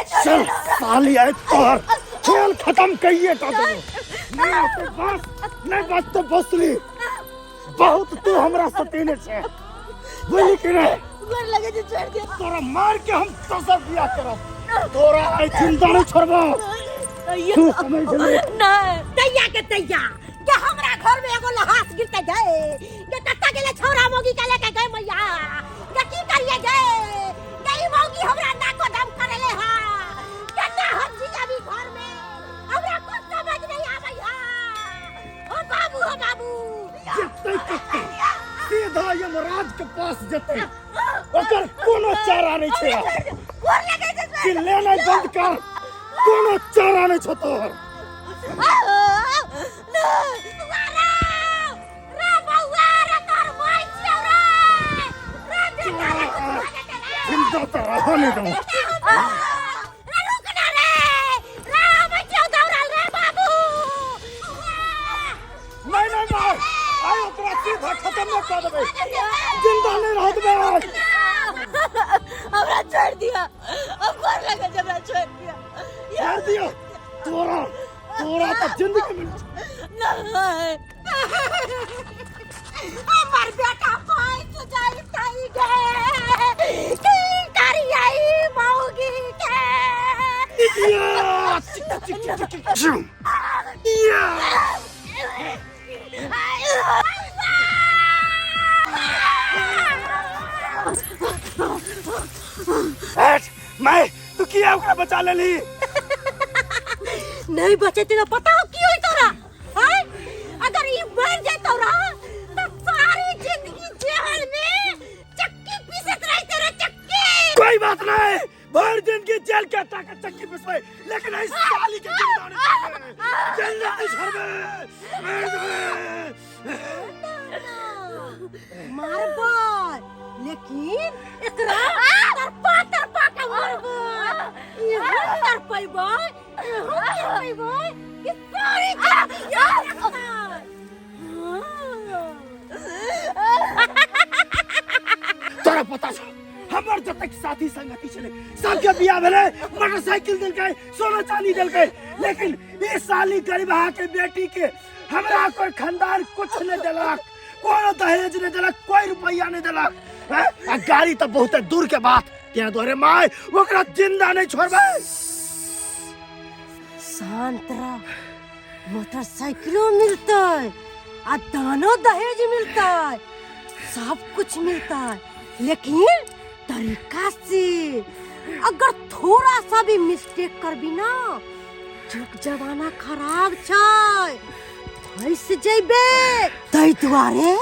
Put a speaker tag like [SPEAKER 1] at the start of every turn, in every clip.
[SPEAKER 1] चल साली आइ तोहर खेल खत्म कइए का देबो। नहीं तो बस नहीं बस तो बसली बहुत तू हमरा सतेने छे, बुझली कि नहीं?
[SPEAKER 2] गोर लगे छै, छोड़ दे।
[SPEAKER 1] तोरा मार के हम दोसर बियाह करब, तोरा आइ जिंदा नहीं छोड़बो। तू समझ ले।
[SPEAKER 2] नहीं, तैया के तैया के हमरा घर में एगो लहास गिरते गए के कत्ता गेले छौरा मौगी के लेके गए मैया के की करिए गए गई मौगी हमरा नाको दम करेले हा। केना हम जी अभी घर में हमरा कुछ समझ नहीं आबै हा। ओ बाबू, हो बाबू।
[SPEAKER 1] जते कत्ता सीधा यमराज के पास जते, ओकर कोनो चारा नहीं छै।
[SPEAKER 2] गोर लगे छै।
[SPEAKER 1] कि लेना बंद कर, कोनो चारा नहीं छौ तोहर। जिंदा तो रहो नहीं दो। नहीं नहीं मार, आइ ओकरा सीधा खत्म न कर देबै, जिंदा नहीं रह देबै।
[SPEAKER 2] हमरा छोड़ दिया, अब गोर लगे छै, हमरा छोड़ दिया।
[SPEAKER 1] छोड़ दियो तोरा, तोरा तो जिंदगी में
[SPEAKER 2] नहीं, हमर बेटा पाँच जाई ताई गे की करियै मौगी के।
[SPEAKER 1] या चिक चिक चिक चिक चिक या। ऐठ, मैं तू किया ओकरा बचा लेली?
[SPEAKER 2] नहीं बचेती तो पता हो की होई तोरा हैं? अगर ई मर जाए तोरा तो सारी जिंदगी जेल में चक्की पीसत रही तेरा चक्की।
[SPEAKER 1] कोई बात नहीं, भर दिन की जेल के ताकत चक्की पिसवाई, लेकिन इस साली के जिंदा नहीं छोड़बे, जिंदा नहीं छोड़बे।
[SPEAKER 2] मारबै लेकिन एकरा तरपा तरपा के मारबै, एहन तरपेबै, एहन तरपेबै कि सारी जिंदगी याद रखतै।
[SPEAKER 1] तोरा पता छौ हमर जतेक साथी संगति छलै सबके बियाह भेलै, मोटरसाइकिल देलकै, सोना चांदी देलकै, लेकिन ई साली गरीबहा के बेटी के हमरा कोई खानदान कुछ नहीं देलक, कोनो दहेज नहीं देलक, कोई रुपया नहीं देलक हैं? आ गाड़ी तो बहुत दूर के बात। तें दुआरे माय ओकरा जिंदा नहीं छोड़बै।
[SPEAKER 2] शांत रह, मोटरसाइकिलो मिलतै आ दानो दहेज मिलतै, सब कुछ मिलता है, लेकिन तरीका से। अगर थोड़ा सा भी मिस्टेक करबी ना, जुग जमाना खराब छै, फंस जइबे। तै दुआरे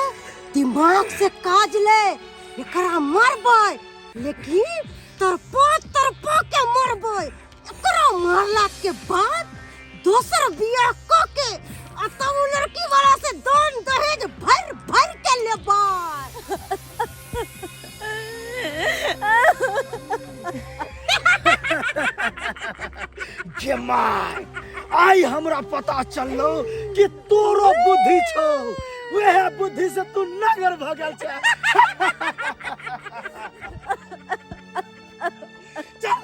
[SPEAKER 2] दिमाग से काज ले। एकरा मारबै लेकिन तरपा तरपा के मारबै। एकरा मारला के बाद दोसर बियाह क के आ तब उ लड़की वाला से दान दहेज भर भर के लेबै।
[SPEAKER 1] गे my, आइ हमरा पता चललो कि तोरो बुद्धि छौ, वएह बुद्धि से तू नगर भऽ गेल छै। चल।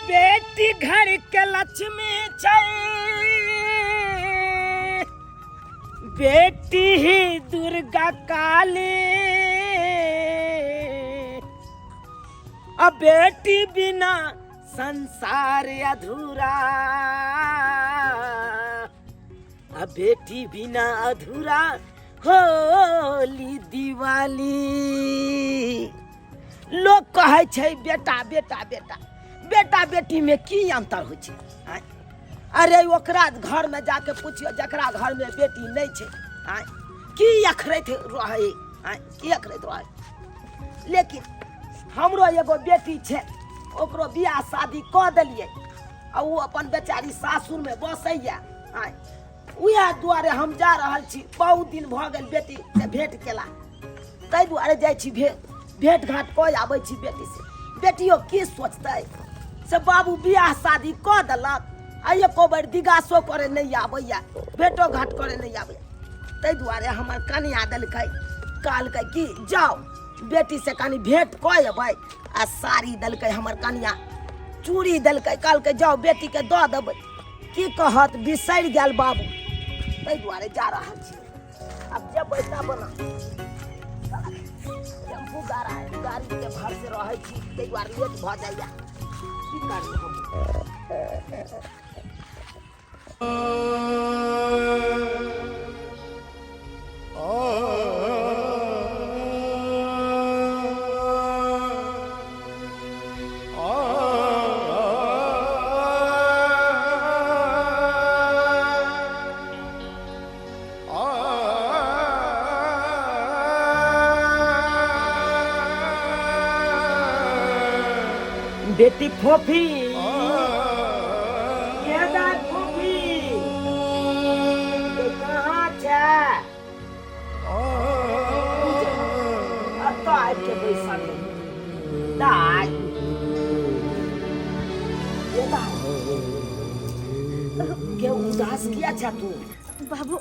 [SPEAKER 3] बेटी घर के लक्ष्मी छै, बेटी ही दुर्गा काली, अब बेटी बिना संसार अधूरा, अब बेटी बिना अधूरा होली दिवाली। लोग कहै छै बेटा बेटा बेटा, बेटा बेटी में की अंतर होइ छै? आँय? अरे ओकरा घर में जाके पुछियो जकरा घर में बेटी नहीं छै, आँय, की अखरैत रहै, आँय, की अखरैत रहै? लेकिन हमरो एगो बेटी छै, ओकरो बियाह शादी कऽ देलियै आ ओ अपन बेचारी सासुरमे बसैया। आँय, उएह दुआरे हम जा रहल छी। बहुत दिन भऽ गेल बेटीसँ भेँट केला, ताहि दुआरे जाइ छी, भेँट घाँट कऽ आबै छी बेटीसँ। बेटियो की सोचतै से बाबू बियाह शादी कऽ देलक आ एको बेर दिगासो करे नहि आबैया, भेंटो घाट करे नहि आबैया। ताहि दुआरे हमर कनिया देलकै, कहलकै कि जाउ बेटीसँ कनि भेंट कऽ अबै। आ साड़ी देलकै हमर कनिया, चूड़ी देलकै, कहलकै जाउ बेटीके दऽ देबै। की कहत, बिसरि गेल बाबू, ताहि दुआरे जा रहल छी। आब जेबै तब ने। टेम्पू गाड़ा गाड़ीके भरसे रहै छी, ताहि दुआरे लेट भऽ जाइया। की करी हम? बेटी फोफी के दाय फोफी के कहाँ छै? एतऽ आबि के बैसल है। दाय के दाय के उदास किया छै तू?
[SPEAKER 2] बाबू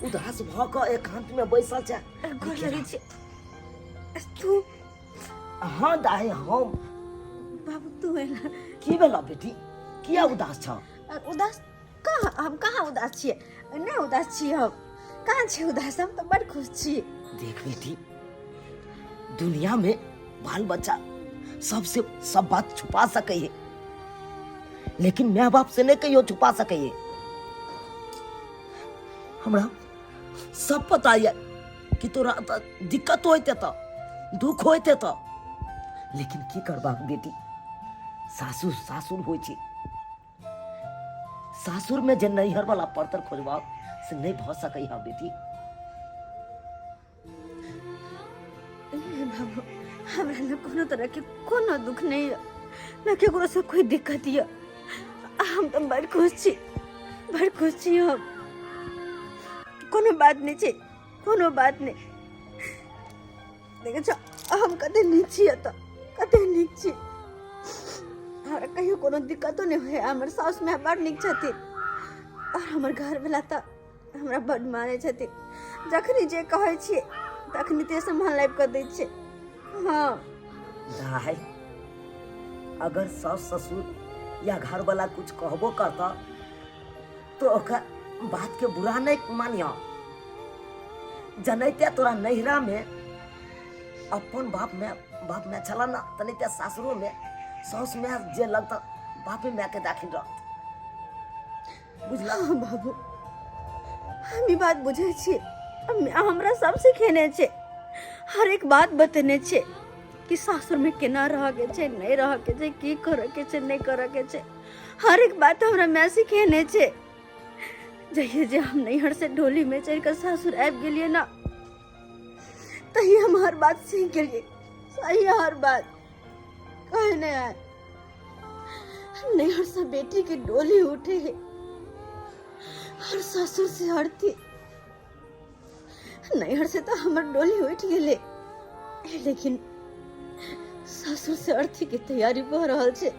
[SPEAKER 3] उदास भऽ कऽ एकांत में बैसल छै।
[SPEAKER 2] गोर लगै छी। तू?
[SPEAKER 3] हाँ दाय हम।
[SPEAKER 2] बाबू तू एला?
[SPEAKER 3] की भेला बेटी, किया उदास छ?
[SPEAKER 2] उदास कहाँ? हम कहाँ उदास छियै? नहि उदास छियै हम। कहाँ छियै उदास? हम तऽ बड़ खुश छी।
[SPEAKER 3] देख बेटी, दुनिया में बाल बच्चा सबसे सब बात छुपा सके है, लेकिन माय बाप से नहीं कहियो छुपा सके है। हमरा सब पता है कि तोरा तऽ दिक्कत होते तऽ दुख होते तऽ, लेकिन की करबाक बेटी, सासुर सासुर होइ छै। सासुर में जे नैहर वाला परतर खोजबाक से नहीं भऽ सकै है बेटी।
[SPEAKER 2] नहीं बाबू, हमरा लग कोनो तरह के कोनो दुख नहीं है, न केकरो से कोई दिक्कत है। हम तो बड़ खुश छी, बड़ खुश छी हम। कोनो बात नहीं छै, कोनो बात नहीं। देखे छो हम कते नीक छी, एतऽ कते नीक छी। हमरा कहियो कोनो दिक्कतो नहीं होय। हमर साउस माय बड़ नीक छथिन और हमर घरवला तऽ हमरा बड मानै छथिन। जखनी जे कहै छियै तखनी ते सामान लाबि कऽ दै छै। हाँ
[SPEAKER 3] दाई, अगर सास ससुर या घर वाला कुछ कहबो करता तो ओकर बात के बुरा नहीं मानियो। जनैते तोरा नैहरा में अपन बाप में छला ना, तनैते सासुरो में सास में जे लगता बापे माय के दाखिल रहत, बुझला?
[SPEAKER 2] हाँ बाबू, हम ई बात बुझै छी। हमरा सब सिखेने छै, हर एक बात बतेने छै कि सासुर में केना रह के छै, नहीं रह के छै, की करे के छै, नहीं करे के छै। हर एक बात हमरा माय सिखेने छै। जहिया जे हम नैहर से डोली में चढ़ के सासुर आबि गेलियै ना, तहिया हम हर बात सीख गेलियै। सही हर बात कहे नहीं आए। नैहर से बेटी के डोली उठे है और ससुर से अर्थी। नैहर से तो हमर डोली उठ गेले, लेकिन ससुर से अर्थी के तैयारी भऽ रहल छै।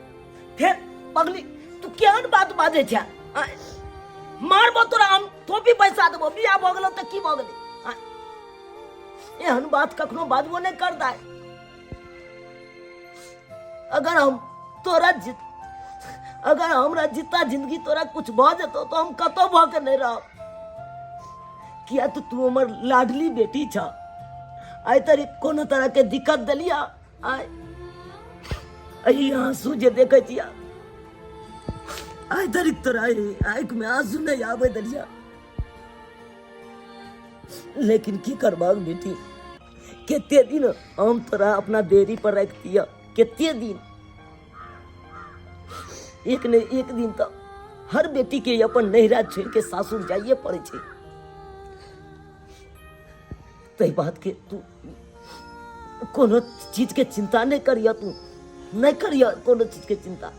[SPEAKER 3] फेर पगली तू केहन बात बाजै छै? आँय, मारबो तोरा हम, टोपी पैसा देबो। बियाह भऽ गेलो तऽ की भऽ गेलै? आँय, एहन बात कखनो बाजबो नहि कर दाय। अगर हम तोरा जित अगर हमरा जिता जिंदगी तोरा कुछ भऽ जेतौ तो हम कतौ भऽ के नहि रहब। किया तो तू हमर लाडली बेटी छ। आइ तरी कोनो तरह के दिक्कत देलिया? आइ एहि आंसू जे देखै छिया, आइ तरी तोरा आँखि में आंसू नहीं आबै देलिया। लेकिन की करबाक बेटी, कते दिन हम तोरा अपना देरी पर राखि दिया? कते दिन? एक ने एक दिन तो हर बेटी के अपन नैहरा छोड़ के सासुर जाइए पड़े छै। ताहि बात के तू कोनो चीजके चिन्ता नहि करिह तू, नहि करिह कोनो चीजके चिन्ता।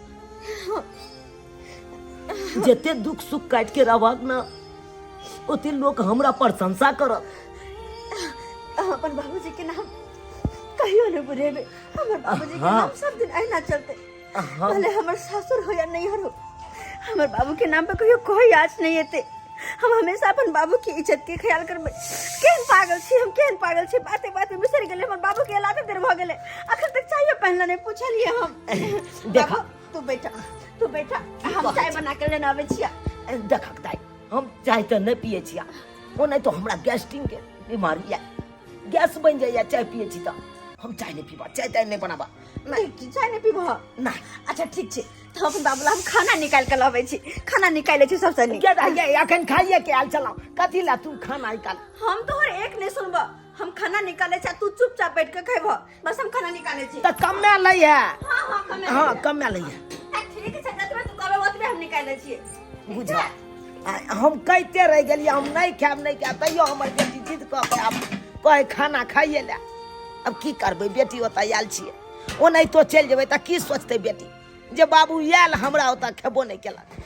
[SPEAKER 3] जते दुख सुख काटि के रहबक ने ओते लोक हमरा प्रशंसा करत।
[SPEAKER 4] हम अपन बाबूजी के नाम कहियो नहीं बुझेबे। हमर बाबूजी के नाम सब दिन अहिना चलते, भले हमर सासुर हो या नैहर हो, हमर बाबू के नाम पे कहियो कोई आँच नहीं एते। हम हमेशा अपन बाबू की इज्जत के ख्याल करबै। केहन पागल छी हम, केहन पागल छी, बाते बात में बिसरि गेलै हमर बाबू के अलावे देर भऽ गेलै, अखन तक चाय पहनला नहीं पूछलिए हम।
[SPEAKER 3] देखा।
[SPEAKER 4] बाबू, तू बैठा, तू बैठा, हम चाय बना के लेने आबै छियै।
[SPEAKER 3] देखक दाइ, हम चाय तऽ नहि पियै छियै, ओनाहितो तो हमरा गैस्ट्रिंग के बीमारी यऽ, गैस बनि जाइए चाय पियै छी तऽ। हम चाय नहि पीबा, चाय ताय नहि बनाबा।
[SPEAKER 4] नहीं, चाय नहीं पीबह?
[SPEAKER 3] नहि।
[SPEAKER 4] अच्छा ठीक छै, तऽ हम अपन बाबू ला हम खाना निकालि कऽ लबै छी, खाना निकालि छी सबसँ नीक।
[SPEAKER 3] गे दाइ, गे, अखन खाइए के आयल छलहुँ, कथी लए तू खाना निकाल?
[SPEAKER 4] हम तोहर एक नहि सुनबह, हम खाना निकालै छी आ तू चुपचाप बैठ कऽ खैबह, बस हम खाना निकालै छी।
[SPEAKER 3] तऽ कमे लै है।
[SPEAKER 4] हाँ हाँ, कमे।
[SPEAKER 3] हाँ, कमे लै है।
[SPEAKER 4] हाँ, ठीक छै, जतबे तू कहबै ओतबे हम निकालै छियै।
[SPEAKER 3] बुझा हम कहिते रहि गेलियै हम नहि खायब नहि खायब, तैयो हमर बेटी जिद कऽ के आब कहै खाना खाइए लए। अब की करबै, बेटी ओतऽ आयल छियै, ओनाहितो चलि जेबै तऽ की सोचतै बेटी जे बाबू आयल हमरा ओतऽ खेबो नहि केलक।